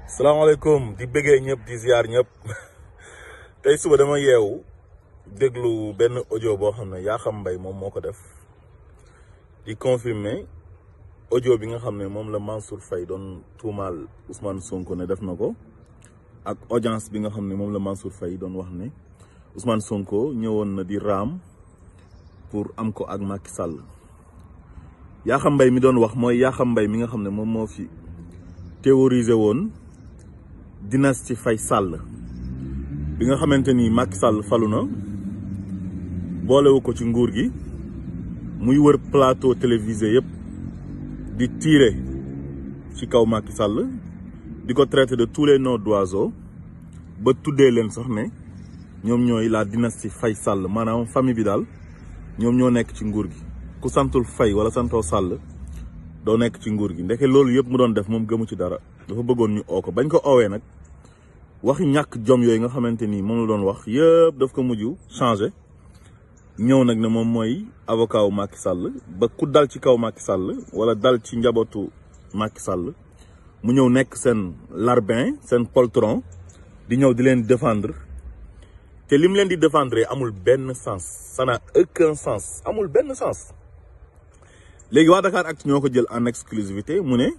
salaamaaleykum di bëggee ñëpp di ziar ñëpp tey suba dama yeewu déglu benn audio boo xam ne Yakham Mbaye moom moo ko def di confirmer audio bi nga xam ne moom la Mansour Faye doon tuumaal Ousmane Sonko ne def na ko ak audience bi nga xam ne moom la Mansour Faye doon wax ne Ousmane Sonko ñëwoon na di raam pour am ko ak Macky Sall. Yakham Mbaye mi doon wax mooy Yakham Mbaye mi nga xam ne moom moo fi théorisé woon dynastie Faye Sall bi nga xamante ni Macky Sall falu na boolewu ko ci nguur gi muy wër plateau télévisé yëpp di tirer ci kaw Macky Sall di ko traiter de tous les noms d'oiseaux ba tuddee leen sax ne ñoom ñooy la dynastie Faye Sall maanaam famille bi daal ñoom ñoo nekk ci nguur gi ku santul Faye wala santoo Sall doo nekk ci nguur gi ndeke loolu yëpp mu doon def moom gëmu ci dara dafa bëggoon ñu oo ko bañ ko oowee nag waxi ñàkk jom yooyu nga xamante ni moom la doon wax yëpp daf ko mujj changé ñëw nag ne moom mooy avocat wu Macky Sall ba ku dal ci kaw Macky Sall wala dal ci njabootu Macky Sall mu ñëw nekk seen larbin seen poltron di ñëw di leen défendre te lim leen di défendre amul benn sens ça n'a aucun sens amul benn sens. léegi waa Dakaractu ñoo ko jël en exclusivité mu ne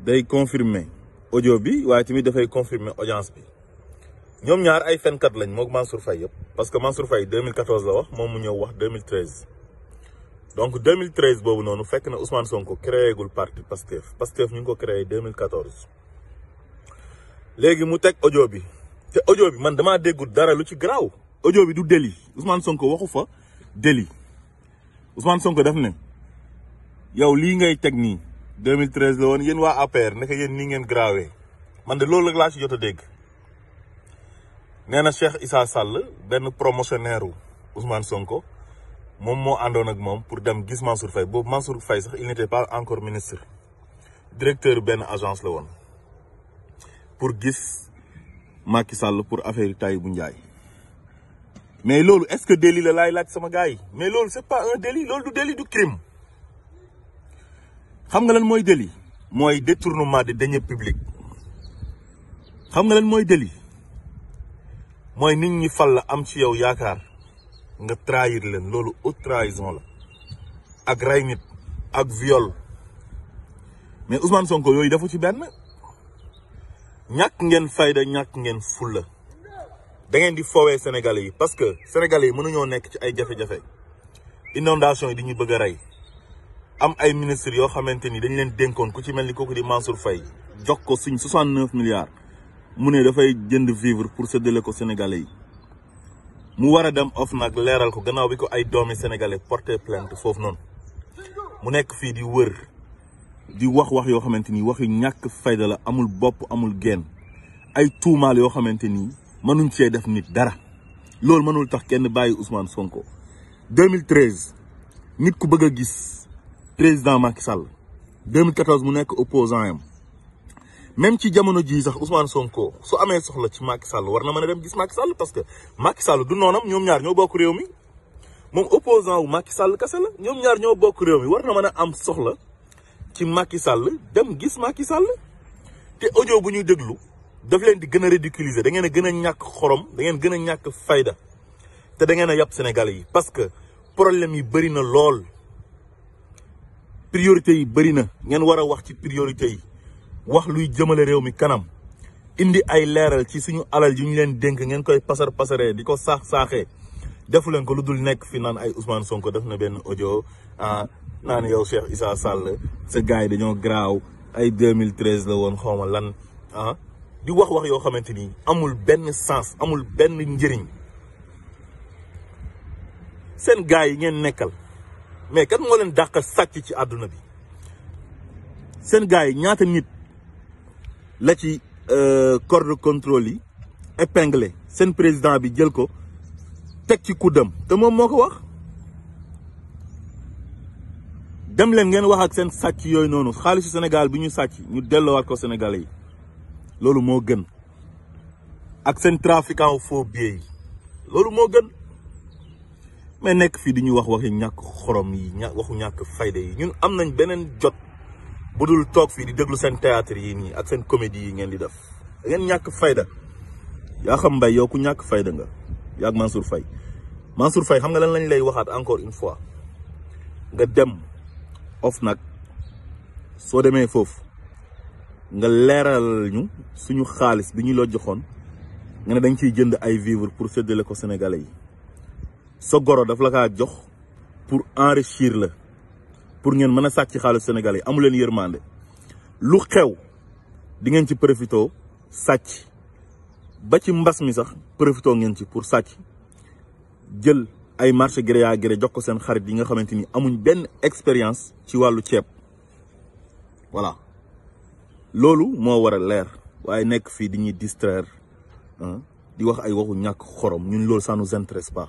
day confirmer audio bi waaye tamit dafay confirmer audience bi ñoom ñaar ay fenkat lañ moog Mansour Faye yëpp parce que Mansour Faye 2014 la wax moom mu ñëw wax 2013 donc 2013 boobu noonu fekk na Ousmane Sonko créé gul parti Pastef ñu ngi ko créé 2014 léegi mu teg audio bi te audio bi man damaa déggul dara lu ci garaaw audio bi du délit Ousmane Sonko waxu fa délit Ousmane Sonko def ne yow lii ngay teg nii 2013 la woon yéen waa APR naka yéen nii ngeen grawee man de loolu rek laa ci jot a dégg nee na Cheikh Issa Sall benn promotionnaire wu Ousmane Sonko moom moo àndoon ak moom pour dem gis Mansour Faye boobu Mansour Faye sax il n'était pas encore ministre directeur benn agence la woon pour gis Macky Sall pour affaire yi tay bu njaay mais loolu est-ce que délit la laay laaj sama gars yi mais loolu c'est pas un délit loolu du délit du crime xam nga lan mooy délit mooy détournement de deniers publics xam nga lan mooy délit mooy nit ñi fal la am ci yow yaakaar nga trahir leen loolu haute trahison la ak rey nit ak viol mais Ousmane Sonko yooyu dafa ci benn ñàkk ngeen fayda ñàkk ngeen fulla da ngeen di foowee Sénégalais yi parce que Sénégalais yi mënuñoo nekk ci ay jafe-jafe inondation yi di ñu bëgg a rey am ay ministres yoo xamante ni dañ leen dénkoon ku ci mel ni kooku di Mansour Faye jox ko suñ 69 milliards mu ne dafay jënd vivre pour séddale ko Sénégalais yi mu war a dem nag leeral ko gannaaw bi ko ay doomi Sénégalais porté plainte foofu noonu mu nekk fii di wër di wax yoo xamante ni waxi ñàkk fayda la amul bopp amul genn ay tuumaal yoo xamante ni mënuñ cee def nit dara loolu mënul tax kenn bàyyi Ousmane Sonko 2013 nit ku bëgg a gis président Macky Sall 2014 mu nekk opposant yam même ci jamono jii sax Ousmane Sonko su amee soxla ci Macky Sall war na mën a dem gis Macky Sall parce que Macky Sall du noonam ñoom ñaar ñoo bokk réew mi moom opposant wu Macky Sall kese la ñoom ñaar ñoo bokk réew mi war na mën a am soxla ci Macky Sall dem gis Macky Sall te audio bu ñuy déglu daf leen di gën a ridiculiser da ngeen a gën a ñàkk xorom da ngeen gën a ñàkk fayda te da ngeen a yàpp Sénégalais yi parce que problème yi bëri na lool priorité yi bëri na ngeen war a wax ci priorité yi wax luy jëmale réew mi kanam indi ay leeral ci suñu alal yi ñu leen dénk ngeen koy pasaree di ko saaxee defu leen ko lu dul nekk fi naan ay Ousmane Sonko def na benn audio naan yow Cheikh Issa Sall sa gars yi dañoo graaw ay 2013 la woon xawma lan di wax yoo xamante ni amul benn sens amul benn njëriñ seen gars yi ngeen nekkal mais kan moo leen dàq sàcc ci àdduna bi seen gars yi ñaata nit la ci corps de contrôle yi épinglé seen président bi jël ko teg ci kuddam te moom moo ko wax dem leen ngeen wax ak seen sàcc yooyu noonu xaalisu Sénégal bi ñu sàcc ñu delloowaat ko Sénégalais yi loolu moo gën ak seen trafiquant faux billets yi loolu moo gën mais nekk fii di ñu waxi ñàkk xorom yi waxu ñàkk fayda yi ñun am nañ beneen jot budul toog fii di déglu seen théâtre yi nii ak seen comédie yi ngeen di def da ngeen ñàkk fayda. Yakham Mbaye yow ku ñàkk fayda nga yaag Mansour Faye xam nga lan lañ lay waxaat encore une fois nga dem nag soo demee foofu nga leeral ñu suñu xaalis bi ñu la joxoon nga ne dañ ciy jënd ay vivres pour séddale ko Sénégalais yi sa goro daf la kaa jox pour enrichir la pour ngeen mën a sàcc xaalis Sénégalais yi amu leen yërmande lu xew di ngeen ci profité sàcc ba ci mbas mi sax profité ngeen ci pour sàcc jël ay marché gré à gré jox ko seen xarit yi nga xamante ni amuñ benn expérience ci wàllu ceeb voilà loolu moo war a leer waaye nekk fii di ñuy distraire di wax ay waxu ñàkk xorom ñun loolu ça nous intéresse pas.